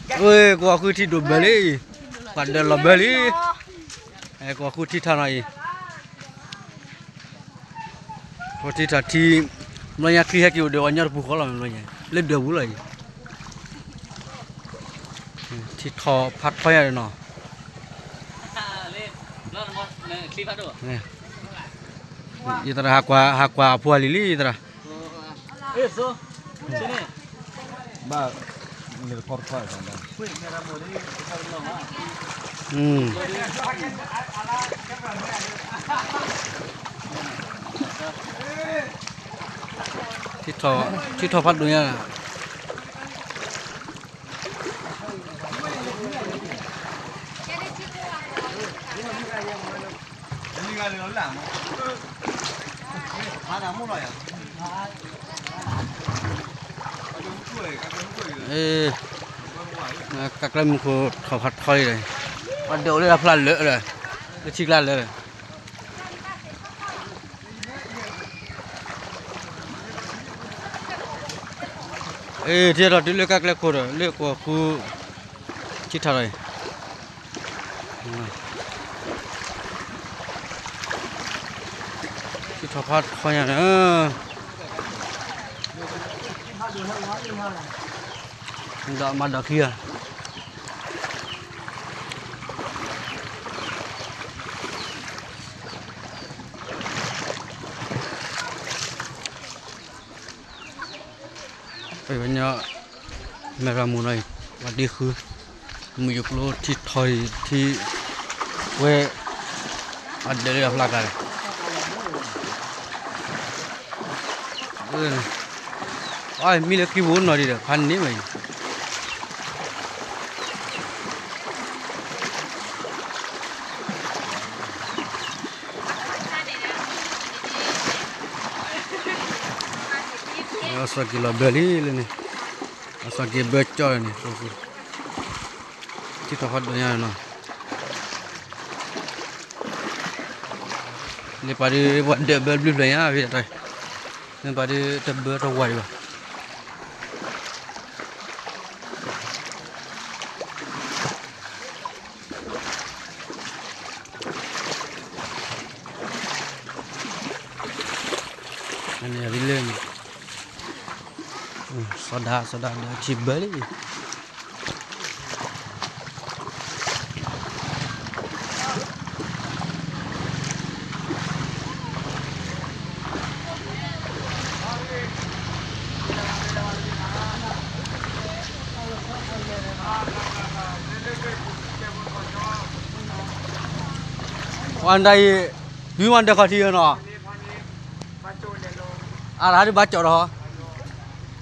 ဝဲ ကွၢ်ဃုထံဒိၣ်ဘၢလံ, ပှၤဒၢးလီၤဘၢလံ, ကွၢ်ဃုထံထီၣ်နီၤအံၤ, ကွၢ်ထံထီၣ်ထံ, ဘျီညါချံဟဲက့ၤအိၣ်ဒီးပှၤညီတပူၤဃီလီၤ, ဘျီညါလၢဒၢးပူၤလီၤအံၤ, ထံထီၣ်ဖးထီညါနီၤ, ယသရၣ်ဟးကွၢ်, ဟးကွၢ်အဖိအလံၤလံ ယသရၣ် ထံထီၣ်ဖးဒိၣ်ညါ, ကကျဲမုၢ်ခိၣ်ထီၣ်ဖးထီလံဒီး, ပှၤဒၢးအိၣ်လၢတၢ်ဖျါလၢာ်ဒီး, လၢထံကျါလၢာ်ဒီး ထံထီၣ်တုၤလၢကကျဲခိၣ်ဒီး လၢကွၢ်ဃု, ထံထီၣ်လီၤအံၤ, ထံထီၣ်ဖးထီညါန့ၣ်, ဒီးမၤဒီးခံဂၤ ပဝဲညီ, မဲၢ်ရမိၢ်နီၤအံၤ, ပှၤဒ့ဃု, မုၢ်ယိၤကျိထံထီၣ်အံၤထံ, ဝဲ, အဒၢးလၢအဖျါကါဒီး, အမံလၢခံပူၤနီၤဒံးဒီး ဖးန့ၢ်ဝဲအံၤ အစီၤက့ၤလီၤဘၢလံလၢန့ၣ်, အစီၤက့ၤဘၢကၠီလၢန့ၣ်, ထံထီၣ်ဖးဒိၣ်ညါနီၤ, လၢပှၤဒုးပှၤဒၢးဘၢဘျုးဖျၢၣ်ညါဖဲတၢ်, လၢပှၤဒုးတဘၢတဝၤဒံးဘၣ် န့ၣ်လၢန့ၣ်, စီၤဒၤ, စီၤဒၤဒီးထံဘၢလံ ဝဲဒၣ်အံၤ, ဒုးမၤဒၢးခီၣ်ထံးနီၤ, အရဟးဒုးဘၣ်ကၠီၣ်ဒီး, တုၤလၢ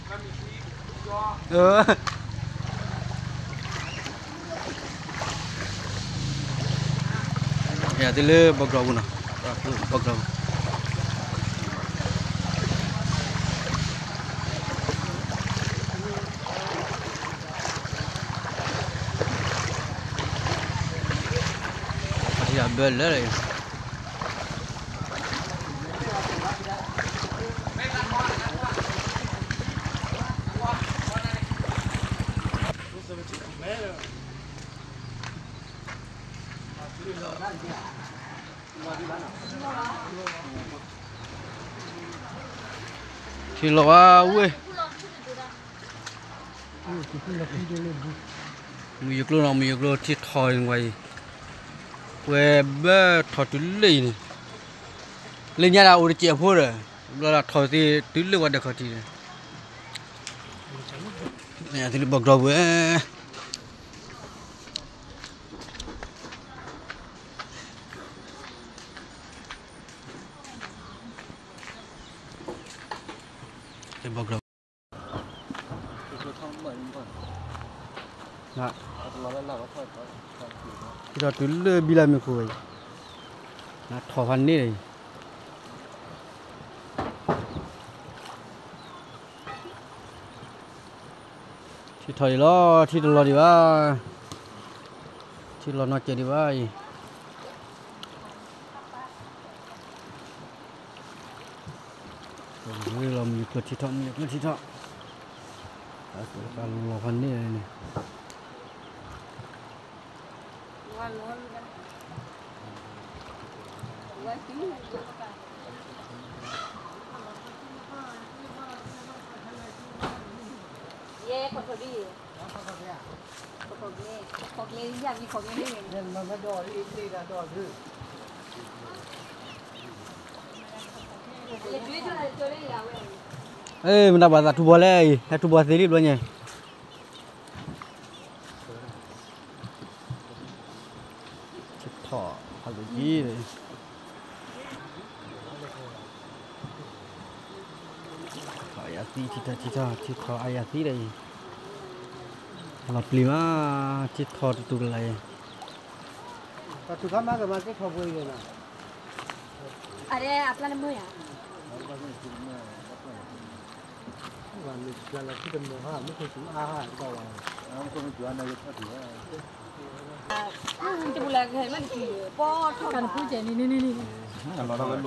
ဘီကီၢ်ပူၤနီၤ, ဘီကီၢ်ပူၤ အဘၢလၢာ်လၢာ်, ထံလီၤဝဲဝဲ, မုၢ်ယိၤကျိနီၤ, မုၢ်ယိၤကျိထံထီၣ်ဝဲအံၤ, ဝဲဘၢထီၣ်တုၤလၢအံၤန့ၣ်, လၢညါဒၣ်အိၣ်တစဲးဖိဒီး, ဘျီဒီးထီၣ်သ့တုၤလၢပှၤဒၢးခီၣ်ထံးန့ၣ်, သုလၢဘီကီၢ်ပူၤ ဘီကီၢ်, ထံထီၣ်တုၤလၢဘံလၢမ့ၢ်ခိၣ်ဝဲအံၤ, ထီၣ်ဖးန့ၢ်အံၤ, ထံထီၣ်အံၤလီၤ, ထံတလီၤဒံးဘၣ်, ထံလီၤနီတစဲးဒံးဘၣ်အံၤ, လီၤမုၢ်ကျိထံထီၣ်, မုၢ်ကျိထံထီၣ်, လီၤဖးန့ၢ်န့ၣ်, မတၤဘၣ်သးထူဘီလဲၣ်အံၤ ဟဲထူဘီသ့လံဘျီညါ ထံထီၣ်ဖးဒိၣ်ကံ အယၤသံထံထီၣ်ထံထီၣ်ထံထီၣ်အယၤသံဒီးအံၤ လီၤပျံၤမး ထံထီၣ်တတူၢ်ကလာ်အံၤ ပှၤထူခါမးကမၤသ့ထီၣ်ပှဲၤအံၤန့ၣ် အဒဲအပျၢ်လၢမုၢ်ယၤ တပူၤလၢကဟဲမ့ၢ်တပူၤ ပီၢ်ထီၣ်ကနဖူကဲန့ၣ်န့ၣ်န့ၣ် ပမၤဖဲယံ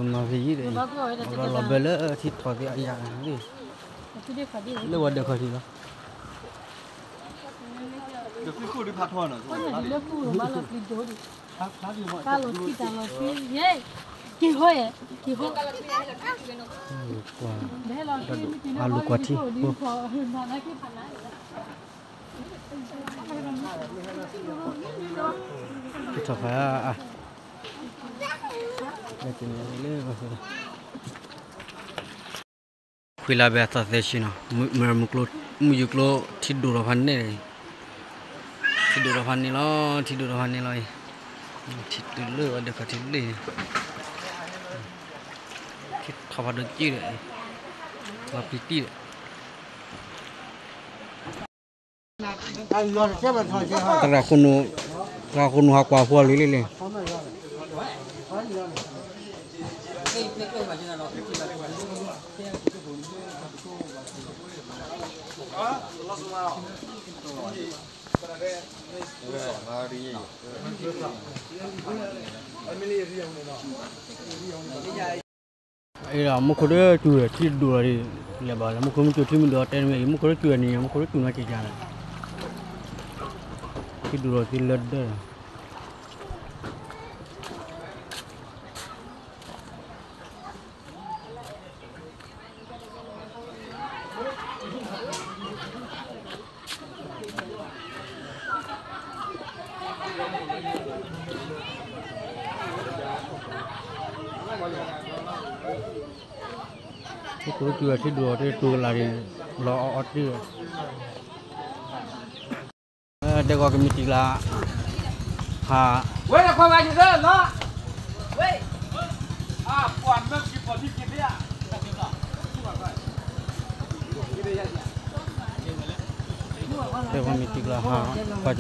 ၤဒီး လီၤဘၢလၢထံထီၣ်သ့အယၤန့ၣ် လၢဝဲဒၢးခီၣ်ထံးလီၤ လၢဃိၣ်ဒုးဖးထီနီၤ လၢဃိၣ်ဘၣ်လီၤပျံၤဒိၣ်ဒံး ဖးလီၤထံတၢ်လီၤထံ ယဲ က့ၤဟီယဲ က့ၤဟီ အလူၤကွၢ်ထံ ထံထီၣ်ဖးအါ လၢ ခွံလါဘဲအသီသၢဆံနီၤ မုၢ်ယူၤကျိ မုၢ်ယူၤကျိထံဒိၣ်ထီၣ်ဖးန့ၣ် ထံဒိၣ်ထီၣ်ဖးန့ၣ်လီၤ ထံဒိၣ်ထီၣ်ဖးန့ၣ်လီၤအံၤ ထံတုၤလၢဝဲဒၢးခီၣ်ထံးလံ ထံထီၣ်ဖးဒိၣ်ကံဒီး လီၤပျံၤတံၢ်ဒီး သရၣ်ဃိနူ သရၣ်ဃိနူဟးကွၢ်ဖိလံၤလံၤလံၤ အ့ဒီး မူခိၣ်ဒီးစူၤထံဒိၣ်လီၤဒ် လဲၤဘၣ်လၢ မူခိၣ်မ့ၢ်စူၤထံမ့ၢ်ဒိၣ်တဲနမ့ၢ် မူခိၣ်ဒီးစူၤန့ၣ် မူခိၣ်ဒီးစူၤနီၤက့ၤကါန့ၣ် ထံဒိၣ်လီၤသ့လၢဒၢး မူခိၣ်ဒီးစူၤထံဒိၣ်လီၤသ့တူၢ်ကလာ်ဒ် လီၤအီအီတ့ၢ် ဒဲကဝီၤကမံးတံာ်ကျါ ဟး ဝဲလၢခွါဂၤယသၢလီၤ ဝဲ အပှၤမၢကံပီၤထံကံသ့ဧါ တဲဝဲမ့ၢ်တံၤကျါဟး ပှၤကဲ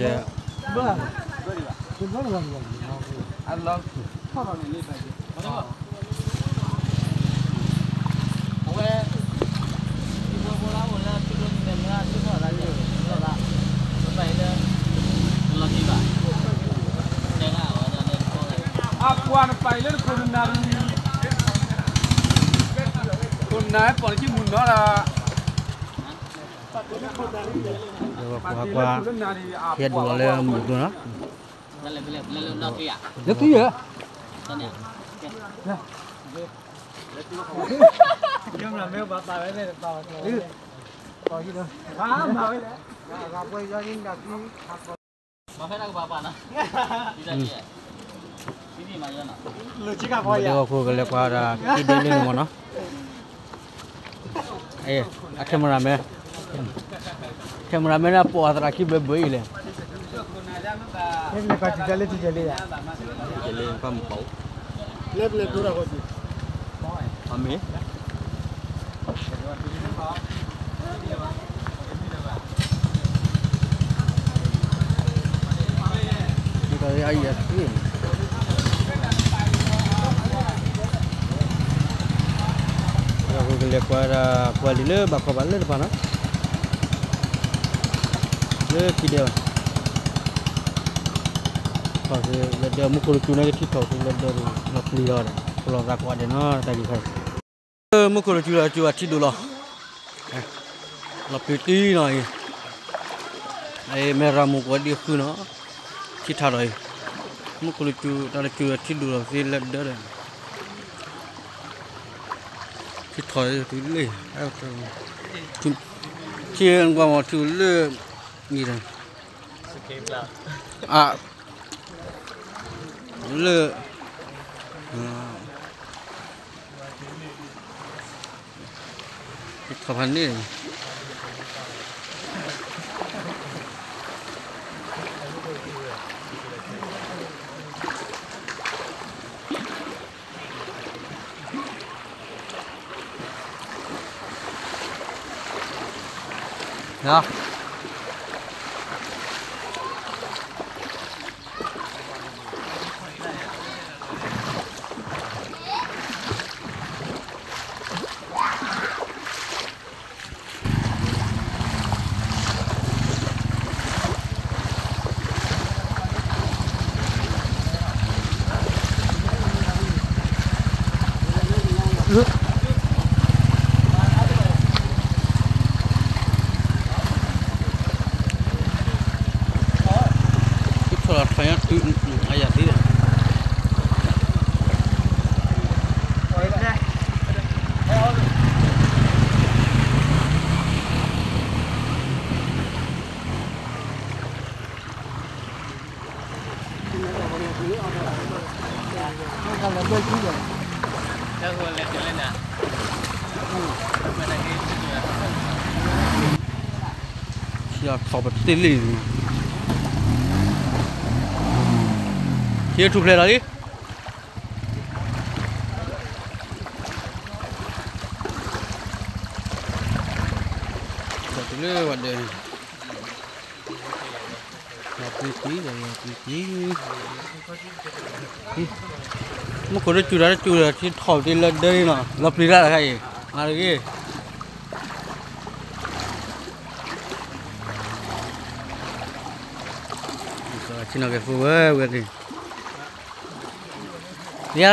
အဝဲ အပှၤနပာ်အံၤလၢနခိၣ်နနၢ် ခိၣ်နနၢ်ပိာ်နခံမုၢ်နီၤလီၤ ကွၢ်ကွၢ် ဟဲဒိၣ်လီၤလၢမုၢ်ကျိနီၤ လၢခံဧါ မၤဖဲတၢ်ကပၤပၤနီၤ လၢခံကပၤ ဝဲဒၣ်အခိၣ်ကလဲၤကွၢ်ဒၣ် ခံဒဲလၢန့ၣ်မ့ၢ်နီၤ အ cameraman cameraman န့ၣ်ပိာ်အသရၣ်ခံဘျီဘၣ်အံၤလဲၣ် လၢပလဲၤကွၢ်တံၢ်လၢထံကဲလံဧါ လၢပလဲၤဒိတၢ်ဃီ အမ့ၢ် အံၤ ပကလဲၤကွၢ်ဒၣ်ပှၤလံၤလၢဘၣ်ကီဘၣ်လၢတဖၣ်နီၤ လၢခံဒဲးဘၣ် ထီၣ်က့ၤလၢဒၢး မူခိၣ်တစူၤန့ၣ်က့ၤထံထီၣ်က့ၤလၢဒၢး လီၤပျံၤလီၤဒီး ကလီၤသးကိးဂၤဒဲးနီၤ တၢ်ဂ့ၢ်ခါအံၤ လၢမူခိၣ်တစူၤဒီးစူၤအထံဒိၣ်လီၤ, လီၤပျံၤတံၢ်နီၤအံၤ, အမဲရၤမူၤကဝီၤဒံဃုနီၤ, ထံထးဒီးအံၤ, မူခိၣ်တစူၤတၢ်တစူၤဒီးထံဒိၣ်လီၤသ့လၢဒၢဒီး, ထံထီၣ်တုၤလၢ, ထံကွၢ်မီၤထံလၢ, အံၤဒီး, အ, လၢ, ထီၣ်ဖးန့ၣ်, ထီၣ်လီၤထီၣ်ညါတုၤအယၤသ့ဒီး, ထံအထီၣ်ပတ့ၢ်လံ, ထံထူၣ်ဖျဲးလီၤလံ, ဒီးတုၤလၢဝဲဒီး, ယၤပံၤပံၤဒီးယၤပံၤပံၤ, မူခိၣ်တစူၤတၢ်တစူၤဒီး ထံထီၣ်ပတ့ၢ်လၢဒၢန့ၣ်နီၤ, လီၤပျံၤတၢ်တခါအံၤ, မၤတဂ့ၤ, ဆ့ၣ်နီၤက့ၤဖိဝဲဝဲန့ၣ်, ယၤ က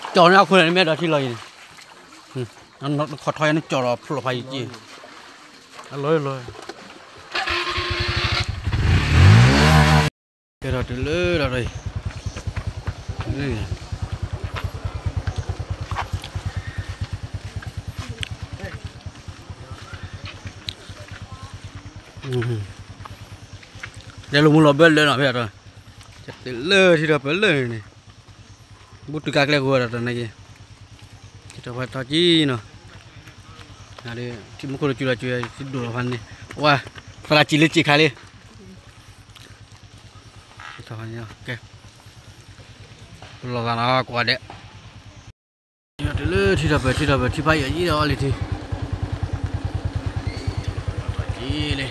ၠီၣ်န့ၣ်အခိၣ်န့ၣ် မ့ၢ်ဒီးထံလီၤအံၤန့ၣ်, နခီၣ်ထီၣ်ယၤန့ၣ်ကၠီၣ်ဒီးဖျိၣ်ဖးယံၤက့ၤ, အလီၤလီၤ, ကဲထီၣ်တုၤလၢဒီး, လဲၤလီၤမူလီၤဘၢလၢနီၤဖဲအံၤ, တုၤလၢထံထီၣ်ပၢၢ်လၢန့ၣ်, ဘူးတုၤကါကျဲကဝဲၤဒီးတနံၤက့ၤ, ထံထီၣ်ပၢၢ်ထီၣ်ကံနီၤ, ထံမူခိၣ်တစူၤဒီးစူၤ ထံဒိၣ်လီၤဖးန့ၣ်, ဝဲ, သရၣ်စံးလၢစံးခါလံ, ကဲ, လီၤဂာ်နီၤကွၢ်ဒဲး, တုၤလၢထံထီၣ်ပၢၢ် ထံထီၣ်ပၢၢ် ထံဖးယံၤဒီးအီလံထံ, ကံလံ